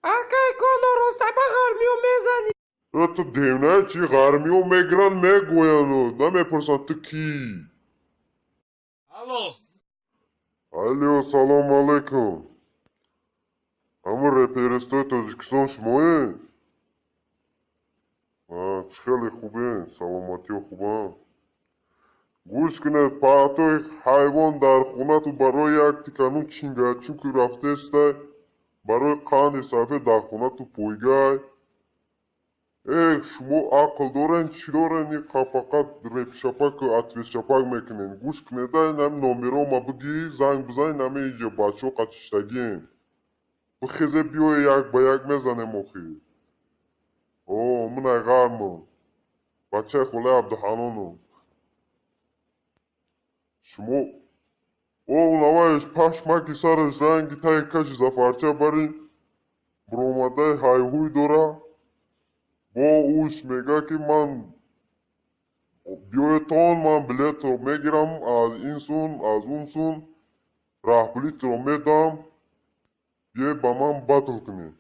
Акай конороста ба ғармиё мезанӣ. Ту девна чӣ, ғармиё мегиранд, мегӯянд, намепурсанд, ту кӣ. Алло. Алло, салому алайкум. Ҳамун реперистои Тоҷикистон шумоед? Чӣ хеле хубен, саломатиё хубанд? Гӯш кунед, паҳтои ҳайвон дар хонату барои як тикану чингачуки рафтестай, барои қанди сафед дар хонату пойгай. Э, шумо ақл дорен, чӣ дорен, иқа фақат репшапаку ответшапак мекунен. Гӯш кунед, инами номерома бигӣ, занг бизан, инами иҷа бачаҳо қатиштагиен. Бихезе, биёе, як ба як мезанем охир. О, ман айғармам. Бачаи холаи Абдуҳанону. Шумо о наваеш пашмаки сараш ранги таги каши зафарча барин буромадаи ҳайҳуй дора. Бо уш мега, ки ман биёетон, ман билетро мегирам аз ин сун, аз он сун раҳпулитро медам, биёед ба ман батл кунед.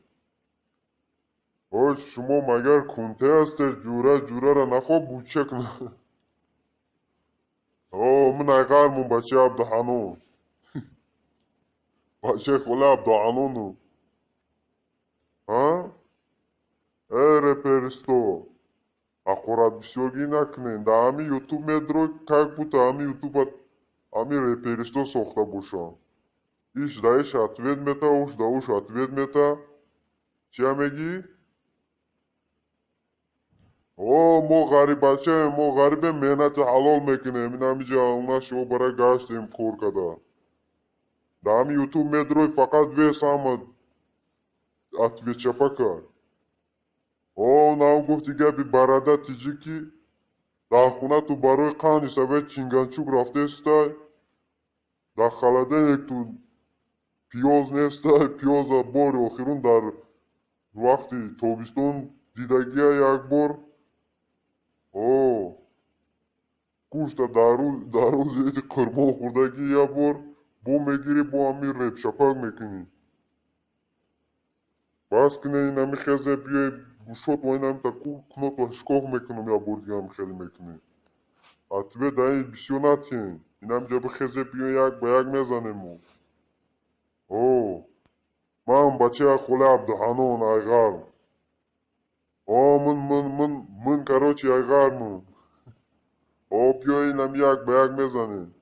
Ой, шумо магар кунте ҳастед? Ҷура ҷурара нахоҳ буча кунад. О, ман айғармон, бачаи Абдуҳанон, бачаи холаи Абдуҳанону. Э, реперисто, ҳақорат бисёргӣ накунед. Дар ҳамин ютуб медрой, как будто ҳамин ютуба ҳамин реперисто сохта бошанд. Иш да иш ответ мета, уш да уш ответ мета. Чия мегӣ? О, мо ғарибачаем, мо ғарибем, меҳнати ҳалол мекунем. Ин ҳамиҷа унашо бара гаштем, кор када. Дар ҳамин ютуб медрой, фақат вес ҳама ответчапака. О, нам гуфти гапи барада тиҷикӣ, дар хонату барои қанди сафед чинганчук рафтестай, дар холодильникту пиёз нестай, пиёза бори охирун дар вақти тобистон дидагия як бор. О, гӯшта дар рӯзи иди қурбон хӯрдагӣ як бор, бо мегирӣ, бо ҳамин репшапак мекунӣ. Бас кунед, инами хезе, биёй гӯшот ва инамита кунотро шикоф мекунам, як бор дига ҳам хеле мекунӣ. Ответ дар ин бисёр натиҳен. Инамиҷа бихезе, биёй, як ба як мезанем мо. О, ман бачаи холаи Абдуҳанон айғарм. О, ман ман ман ман короче айғармам. О, биёй, инами як ба як мезанем.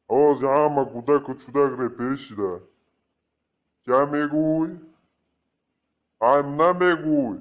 Ози ҳама гудаку чудак реперӣ шида. Ча мегӯй? Ай, намегӯй.